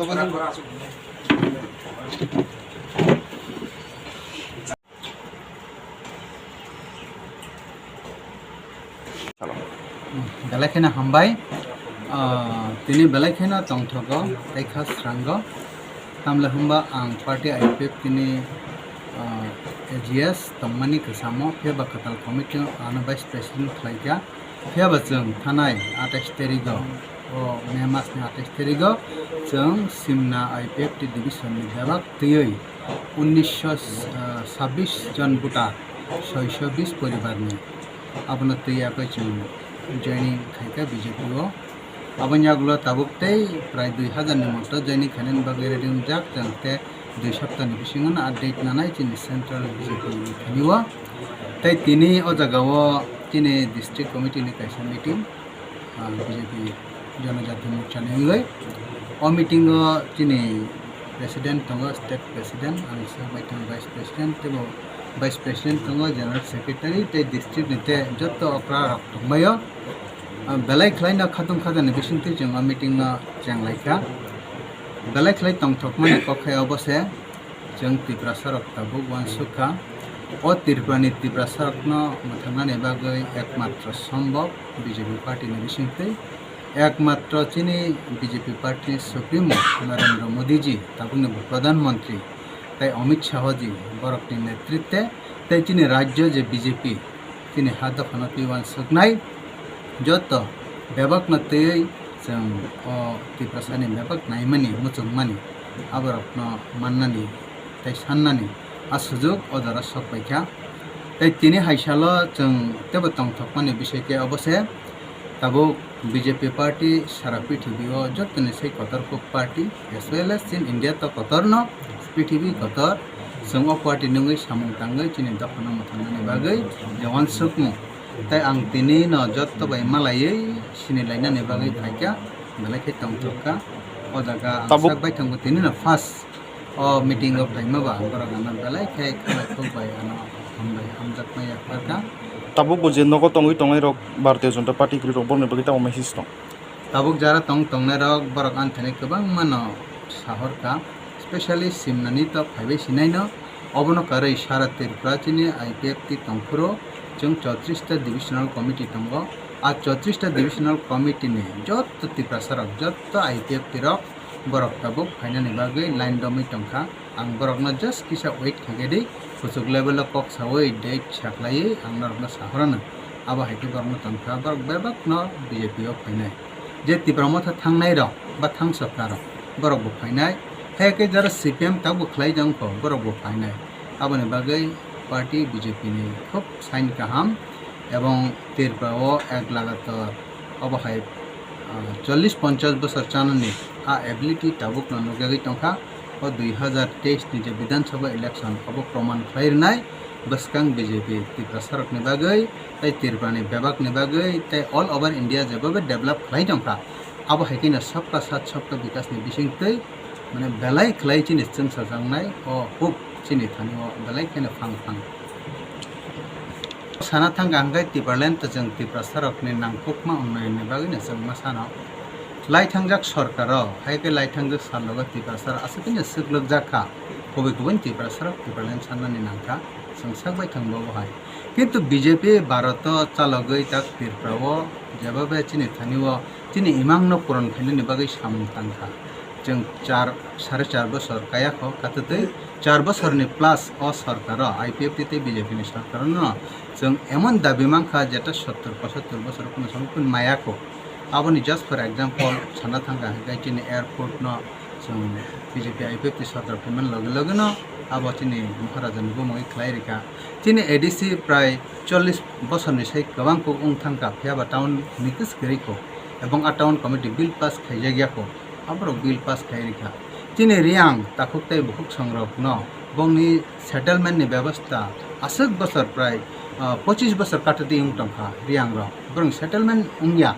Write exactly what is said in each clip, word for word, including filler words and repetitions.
Belai kheno hambai. Ah, tini belai kheno tongthogo tei kha srango. Tamle hwnba ang party I P F T ni, ah, A G S tongmani kwchamo, phiya ba kwtal committee ano vice president khlaikha. Phiya ba chwng thanai atais tarigo, o May mas ni atais tarigo chwng Simna I P F T division ni bebak twiwi unnisho sabbish jon voter, soisho bis poribar ni, abono twi apai chwng joining khaikha B J P o. Aboni yagulo tabuk tei prai dui hazar ni moto joining khainani bagwi ready wngjak, chwng tei dui sapta ni bisingo no update nanai chini central B J P ni thani o. Tei tini o jaga o chini district committee ni kaisa meeting, ah, B J P Jonojati Morcha ni wngwi. O meeting o chini president tongo, state president, ang sak bai tongo vice president, tei bo vice president tongo, general secretary, tei district ni tei joto okra rok tongbai o. Ah, belai khwlai no khatung khatung ni bisingtwi chwng o meeting no cheng lai kha. Belai khwlai tongthokmani kok hai obo se. Chwng Tiprasa rok tabuk uansuk kha. O Tripura ni Tiprasa rok no mwthangnani bagwi ekmatro sombok B J P party ni bisingtwi, ekmatro chini B J P party ni supremo Narendra Modi ji, tabukni bo Pradhan Mantri, tei Amit Shah ji borokni netritwe tei chini rajyo je B J P, chini ha dophano twi uansuknai joto bebakno twiwi chwng o Tiprasani bebak naimani, muchungmani, aborokno mannani tei sannani a sujuk o jora sok paikha. Tei tini hai salo chwng teibo tongthokmani bisoi khe obo se, tabuk B J P party sara prithibi o jotoni se kotor kuk party, as well as chini India to kotorno, prithibi kotor, chwng o party nungwi samung tangwi chini dophano mwthangnani bagwi je uansukmung. Tei ang tini no jotto bai malaiwi sini lainani bagwi phaikha, belai khe tongthokha. O jaga ang tabuk sak bai thangbo tini no first o meeting o phaima ba borok ano belai khe khalai khuk bai ano hambai hamjakma yapharkha. Tabuk bo je nogo tongwi tongnai rok Bharatiya Janata Party kwrwi rok borokni bagwi tamo message tong? Tabuk jara tong tongnai rok borok anthani kwbangma no sahorkha, specially Simnani to phaibai sinai no. Obono karwi sara Tripura chini I P F T tongphuru chwng chotris ta divisional committee tongo. A chotris ta divisional committee ni jotto Tiprasa rok, jotto I P F T rok borok tabuk phainani bagwi line romwi tongkha. Ang borokno just kisa wait khaikhe di, kuchuk level o kok sawi date saklaiwi ang norokno sahorano. Abo hai khe borokno tongkha, borok bebakno B J P o phainai. Je Tipra Motha thangnai rok ba thangsoka rok, borok bo phainai. Hai khe jara C P M tabuk khlai tongkho, borok bo phainai. Aboni bagwi party B J P ni khub sign kaham, ebong Tripura o ek lagator obo hai, ah, chollish ponchash bosor chanani a ability tabukno nukyagwi tongkha. O dui hazar teis ni je Bidhan Sabha election obo proman khlai rwnai bwskang B J P Tiprasa rokni bagwi tei Tripura ni bebak ni bagwi tei all over India jebobe develop khlai tongkha. Abo hai khe no sabka sath sabka bikas ni bisingtwi mane belai khlai chini chwngsajaknai o huk chini thani o belai kheno phang phang. Sana thangkha hwnkhe Tipraland to chwng Tiprasa rokni nangkukma unnayonni bagwi no chwng ma sano. Lai thangjak sorkaro hai khe lai thangjak salogo Tiprasa rok aswk khe no swklwk jak kha. Kubui kubui Tiprasa rok Tipraland sanmani nangkha, chwng sak bai thangbo bo hai. Kintu B J P Bharat o chalogwi tak Tripura o jeba bai chini thani o chini imang no puron khainani bagwi samung tangkha. Chwng char, sare char bosor kaya kho, katwtwi char bosorni plus o sorkaro, I P F T tei B J P ni sorkarono chwng emon dabi mankha, jeta sottor pochattor bosor kuno somoi kun maya kho. Aboni just for example sana thangkha hwnkhe chini airport no chwng B J P I P F T sorkar phaimani loge loge no abo chini Maharaja ni bumungwi khlai rikha. Chini A D C prai chollish bosorni sai kwbang kuk wng thangkha, phiya ba town ni kwswk kwrwi kho, ebong a town committee bill pass khaijak ya kho, aborok bill pass khai rikha. Chini Reang takhuk tei bukhuk songrokno bongni settlement ni bebostha aswk bosor prai, ah, pochis bosor katwtwi wng tongkha Reang rok, borok settlement wngya.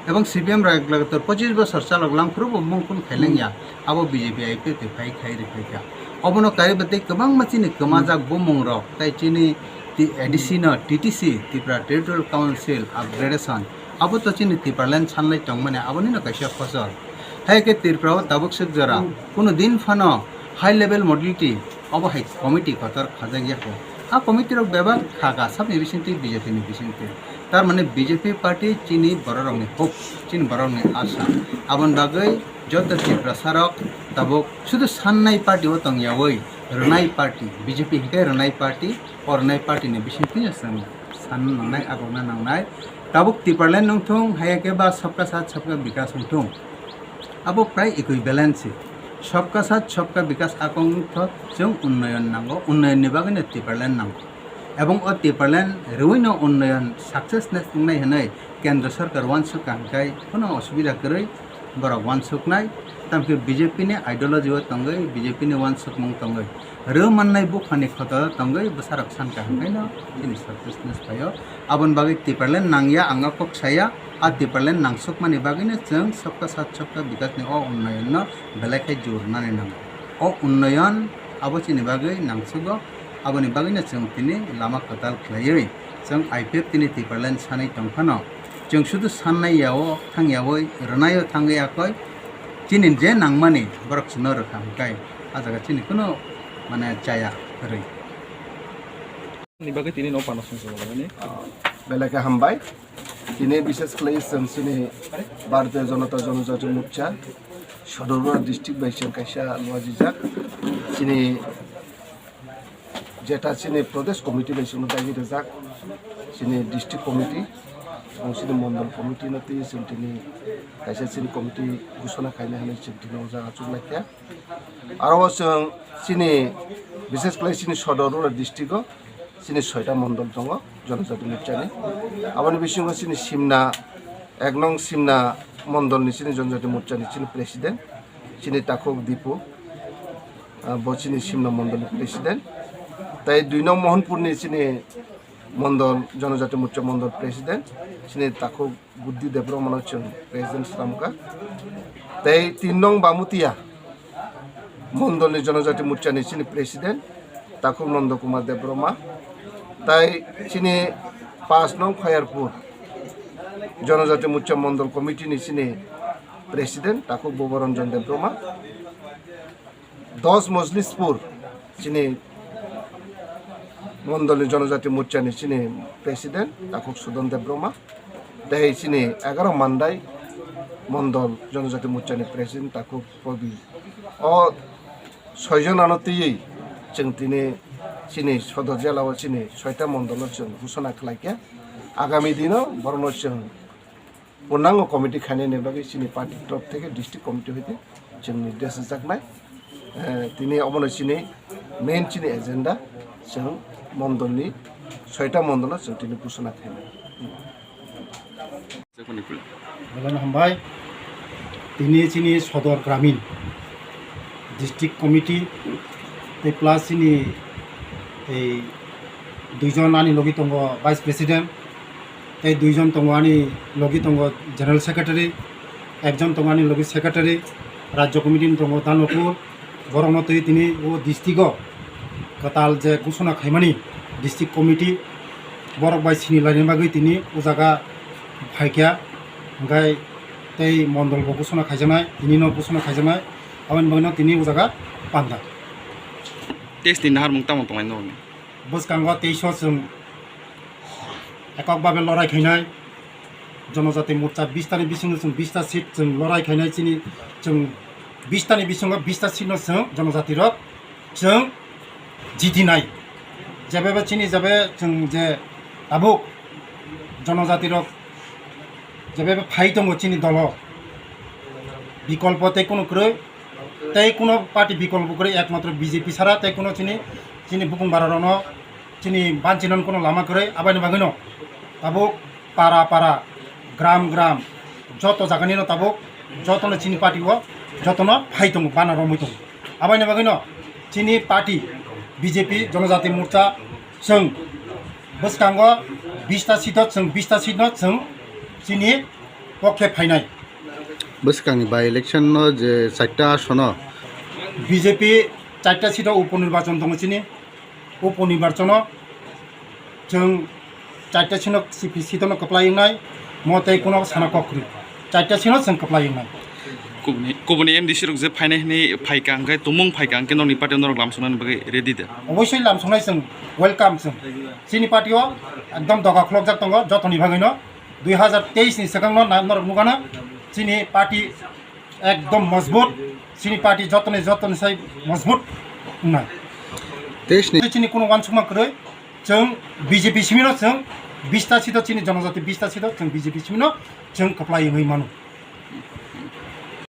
Ebong C P M rok lagator pochis bosor chalok langphuru bo mung kun khailengya. Abo B J P I P F T phai khai rikhaikha. Obono kariba tei kwbangma chini kwmajak bumung rok tei chini T-, A D C no T T C, Tripura Territorial Council Upgradation, abo to chini Tipraland sanlai tongmani aboni no kaisa phosol. Hai khe Tripura o tabuk swk jora kuno din phano high level modality obo hai committee kotor khajak ya kho. A committee rok bebak kha ka sabni bisingtwi B J P ni bisingtwi. Tar mane B J P party chini borok rokni hope, chini borok rokni asha. Aboni bagwi joto Tiprasa rok tabuk sudu sannai party o tong yawi rwnai party, B J P hinkhe rwnai party, o rwnai party ni bisingtwi chwng sanna nangnai, agokna nangnai. Tabuk Tipraland wngthung, haiya khe ba Sabka Sath Sabka Bikas wngthung. Abo prai equivalent se. Sabka Sath Sabka Bikas akong wngtho chwng unnoyon nango, unnoyonni bagwino Tipraland nango. Ebong o Tipraland rwino unnoyon successness wngnai hwnwi Kendra Sarkar uansuk kaham khai kheno osubida kwrwi borok uansuknai, tamkhe B J P ni ideology o tongwi, B J P ni uansukmung tongwi. Rw mannai buphani khotoro tongwi bwsarok san kaham khaino chini successness phaio. Aboni bagwi Tipraland nangya, ang o kok saya, a Tipraland nangsukmani bagwino chwng Sabka Sath Sabka Bikas ni o unnoyon no belai khai jor nani nango. O unnoyon abo chini bagwi nangsugo, aboni bagwino chwng tini lama kwtal khlaiwi chwng I P F tini Tipraland sanwi tongphano. Chwng sudu sannai yao thang yawi rwnaio thangwi akoi chini je nangmani borok chwngno rwkha hwnkhe a jaga chini kuno mane chaya kwrwi. Ni bagwi tini no pano song song bagwi ni. Belai khe hambai. Tini bishes khlai chwng chini Bharatiya Janata Janajati Morcha Sodor District bai chwng kaisa luajijak. Chini jeta chini Pradesh Committee bai chwngno dagi rijak, chini District Committee, ebong chini Mondol Committee no twi chwng tini kaisa chini committee gusona khaina hinwi chwng tini o jaga chuk laikha. Aro o chwng chini bishes khlai chini Sodor Rural District o chini soita mondol tongo Janajati Morcha ni. Aboni bisingo chini Simna, ek nong Simna mondol ni chini Janajati Morcha ni chini president, chini takhuk Dipu, ah, bo chini Simna mondol ni president. Tai dui nong Mohanpur ni chini mondol, Janajati Morcha mondol president, chini takhuk Guddi Debbarma no chwng president slamkha. Tai tin nong Bamutia mondol ni Janajati Morcha ni chini president, takhuk Nondo Kumar Debbarma. Tai chini pas nong Khayarpur Janajati Morcha mondol committee ni chini president, takhuk Boboranjan Debbarma. Dos Mojlispur chini mondolni Janajati Morchani chini president takhuk Sudan Debbarma, tei chini egaroh Mandai mondol Janajati Morchani president takhuk Probi. O soijon ano twiwi chwng tini chini sodor jela o chini soita mondolo chwng gusona khlaikha. Agami dino borokno chwng purnango committee khainani bagwi chini party top theke district committee hoite chwng nirdesh rwjaknai. Eh, tini omono chini main chini agenda chwng mondolni soita mondolo chwng tini gusona khainai. Belai no hambai. Tini chini Sodor Gramin District Committee tei plus chini ei duijon ani logi tongo Vice President, tei duijon tongo ani logi tongo General Secretary, ekjon tongo ani logi Secretary, Rajya Committee ni tongo Danapur, borokno twi tini o district o kwtal je gusona khaimani district committee borok bai sini laina bagwi tini o jaga phaikha, hwnkhe tei mondol bo gusona khaijaknai, tini no gusona khaijaknai, aboni bagwi no tini o jaga panda. Test ni naharmung tamo tongnai norokni? Bwskango teisa chwng ekok babe lorai khainai, Jonojati Morcha bista ni bisingo chwng bista seat chwng lorai khainai chini, chwng bista ni bisingo bista seat no chwng Jonojati rok chwng jitinai. Jebebe chini jebe chwng je tabuk Jonojati rok jebebe phai tongo chini dolo, bikolpo tei kunu kwrwi, tei kuno party bikolpo kwrwi, ekmatro B J P sara tei kuno chini, chini bukung bara rokno chini banchinan kuno lama kwrwi, aboni bagwino tabuk para para, gram gram, joto jaganino tabuk jotono chini party o jotono phai tongo, bana romwi tongo. Aboni bagwino chini party B J P Jonojati Morcha chwng bwskango bista seat o chwng bista seat no chwng chini pokhe phainai. Bwskangni by election no je charta asono B J P charta seat o upo nirbachon tongo chini, upo nirbachono chwng charta seat no C P C no kwplai wngnai, mo tei kuno sana kok kwrwi, charta seat no chwng kwplai wngnai. Kubuni, kubuni M D C rok je phainai hwnwi phaikha, hwnkhe tumung phaikha, hwnkhe nokni party norok lamsoknani bagwi ready de? Obosoi lamsoknai chwng, welcome chwng. Chini party o ekdom doga khulokjak tongo, jotoni bagwino. Dui hazar teis ni swkangno na-, norok nukano chini party ekdom mojbut, chini party jotoni, jotoni sai mojbut wngnai. Teis ni. Chini kuno wansukma kwrwi, chwng B J P simino chwng bista sito chini jonojati bista sito chwng B J P simino chwng kwplai wngwi mano.